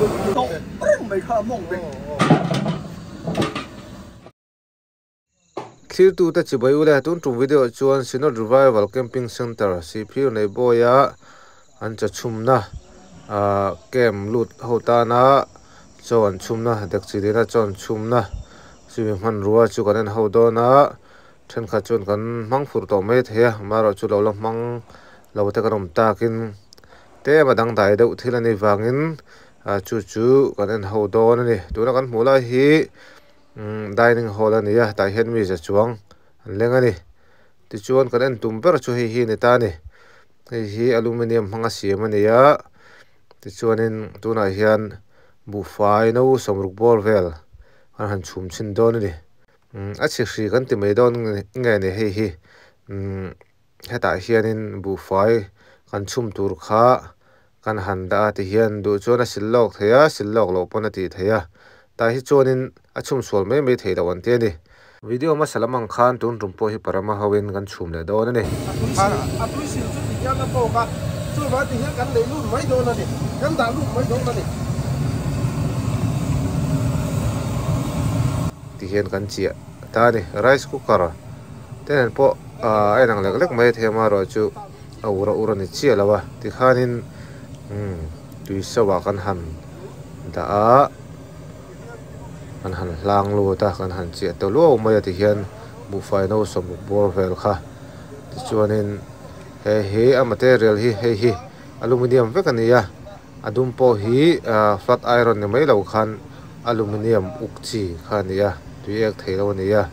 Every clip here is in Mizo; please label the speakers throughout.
Speaker 1: Reng mai kha a mawng beng.
Speaker 2: Thirtute chibai ule tun tum video chuan Synod Revival Camping Centre Sihphir nei bawia an chaw chhumna camp lut ho tana chaw an chhumna dekchi lena chaw an chhumna chumi hmanrua chu kan en ho dawn a thenkhat chuan kan hmang fur tawh mai thei a amaherawhchu lo la hmang lo te kan awm takin tlem a dangdai deuh thil a nih vangin chu chu kan en ho dawn a ni tuna kan hmuh lai hi dining hall a ni a tah hian mi za chuang an leng a ni tichuan kan en tum ber chu hei hi a ni ta a ni hei hi aluminium hmanga siam a ni a tichuanin tunah hian buhfai no sawmruk bawr vel an han chhum chhin dawn a ni a chhi hri kan ti mai dawn nge ni hei hi hetah hianin buhfai kan chhum tur kha kan han dah a tihian duh chuan a sil lawk thei a sil lawk loh pawn a tih theih a tah hi chuanin a chhum sual mai mai thei loh an ti a ni. Video hmasa lam ang khan tun tum pawh hi parama ho in kan chhum leh dawn a ni.
Speaker 3: A tui sil a tui sil chu ti hian a tawk a, chuvang ti hian kan lei lut mai dawn a ni, kan dah lut mai dawn a ni.
Speaker 2: Ti hian kan chiah ta a ni. Rice cooker te nen pawh a inang lek lek mai thei a amaherawhchu a ur a ur a ni chiah lo a tikhanin tui so ah kan han dah a kan han hlang lut a kan han chiah ta luau mai a tihian buhfai no sawmruk bawr vel kha tichuanin he hi a material hi hei hi aluminium vek a ni a a dum pawh hi flat iron ni mai lo khan aluminium uk chi kha a ni a tui ek thei lo a ni a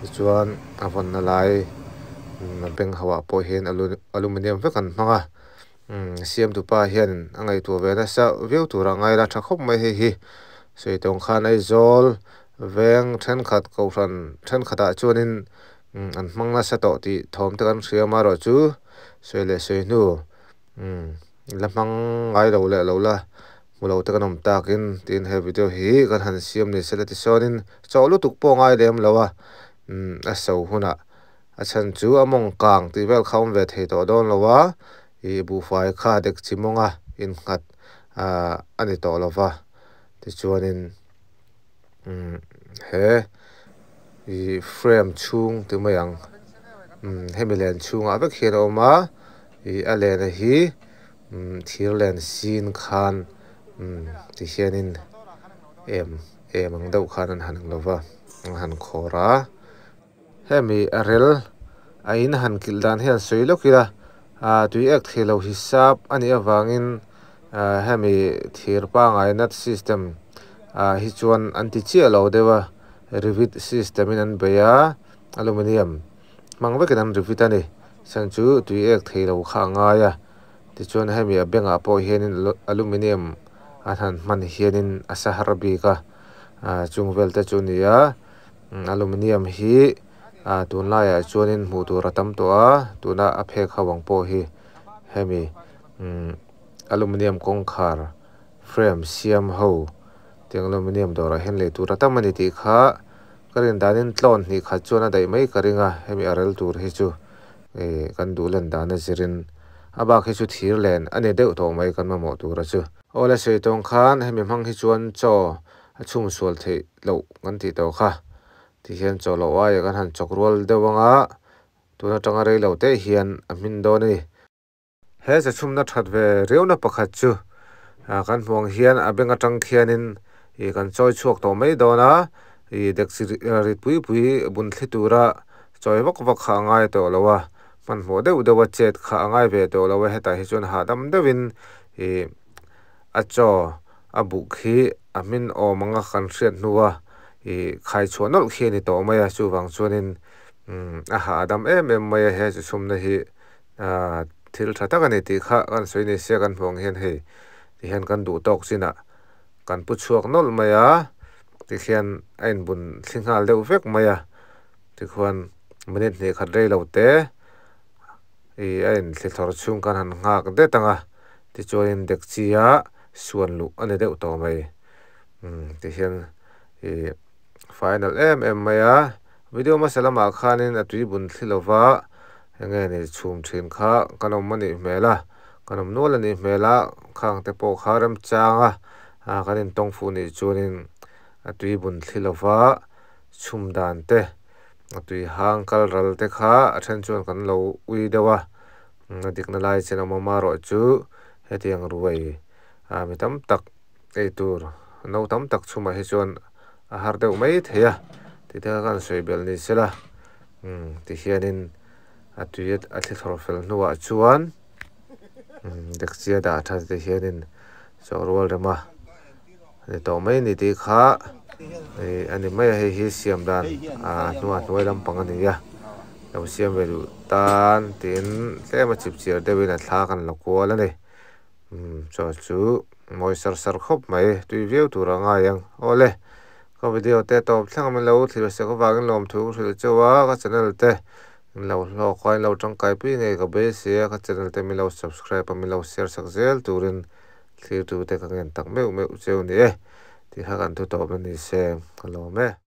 Speaker 2: tichuan a vawnna lai a beng ho ah pawh hian aluminium vek an hmang a siamtu pa hian a ngaihtuah ve nasa viau tur a ngai la tha khawp mai hei hi sawi tawng khan Aizawl veng thenkhat kohhran thenkhat ah chuanin an hmang nasa tawh tih thawm te kan hria amaherawhchu sawi leh sawi hnu la hmang ngai lo leh lo la hmu lo te kan awm takin tin he video hi kan han siam ni se la tichuanin chaw lutuk pawh a ngai lem lo a a so hunah a chhan chu a mawng kang tih vel kha a awm ve thei tawh dawn lo a ih buhfai kha dek chi mawnga innghat ah a ni tawh lo va tichuanin he ih frame chhung ti mai ang hemi len chhungah vek hian a awm a ih a lena hi thir len sin khan ti hianin em em ang deuh khan an han ang lova an han khawr a hemi a rel a in han kilh dan hian sawi lawk ila ah tui ek thei lo hisap a nih avangin ah hemi thir pangai nut system ah hi chuan an ti chiah lo deuh a rivet system in an bei a aluminium hmang vekin an rivet a ni chhan chu tui ek thei lo kha a ngai a tichuan hemi a bengah pawh hianin aluminium an han hman hianin a sa har bik a ah chung vel te chu a ni a aluminium hi ah tunlaiah chuanin hmuh tur a tam tawh a tuna a phek ho ang pawh hi hemi aluminium kawngkhar frame siam ho tiang aluminium dawrah hian lei tur a tam a ni tih kha ka rin danin tlawn hnih khat chuan a daih mai ka ring a hemi a rel tur hi chu ih kan duh len dan a zirin a bak hi chu thir len a ni deuh tawh mai kan mamawh tura chu. Aw la sawi tawng khan hemi hmang hi chuan chaw a chhung sual theih loh kan tih tawh kha ti hian chaw loh aia kan han chawk rual deuh anga tun atanga rei lo te hian a hmin dawn a ni. He chachhumna that ve riauna pakhat chu kan hmuh ang hian a beng atang khianin ih kan chawi chhuak tawh mai dawn a ih dekchi rit pui pui bun thli tura chawi vak vak kha a ngai tawh lo a hmanhmawh deuh deuh a chet kha a ngai ve tawh lo a hetah hi chuan hahdam deuhin ih a chaw a buk hi a hmin awm anga kan hriat hnua ih khai chhuah nawlh khi a ni tawh mai a chuvang chuanin a hahdam em em mai a he chachhumna hi ahh thil tha tak a ni tih kha kan sawi ni sia kan hmuh ang hian hei ti hian kan duh tawk chinah kan pu chhuak nawlh mai a tikhian a inbun thli nghal deuh vek mai a tikhuan minute hnih khat rei lo te ih a inthli thlawr chhung khan han nghak det ang a tichuanin dekchi a suan luh a ni deuh tawh mai tihian ih final em em mai a video hmasa lamah khanin a tui bun thli lova enge ni chhum thin kha kan awm a nih hmel a kan awm nual a nih hmel a khang te pawh kha remchang a ah kan intawng fuh nih chuanin a tui bun thli lova chhum dan te a tui hang kal ral te kha a then chuan kan lo ui deuh a a dikna lai chen a awm a amaherawhchu hetiang ruai ah mi tam tak ei tur no tam tak chhumah hi chuan a har deuh mai thei a ti te kha khan sawi belh ni sela umm ti hianin a tui a thli thlawr fel hnuah chuan umm dekchi a dah that te hianin chawh rual rem a ni tawh mai ni tih kha ih a ni mai a hei hi siam dan ah hnua hnuai lampang a ni a lo siam ve duh tan tiin tlem a chip chiar deuhin a thla kan la kual a ni umm chaw chu mawi sar sar khawp mai tui viau tur a ngai ang awle ka video te tawp thleng a min lo thlir sek avangin lawmthu ka hrilh chauh a ka channel te min lo hlawk a in lo tangkai pui ngei ka beisei a ka channel te min lo subscribe a min lo share sak zel turin thlir tu te ka ngen tak meuh meuh cheu ni e tih kha kan thu tawp na ni se ka lawm e.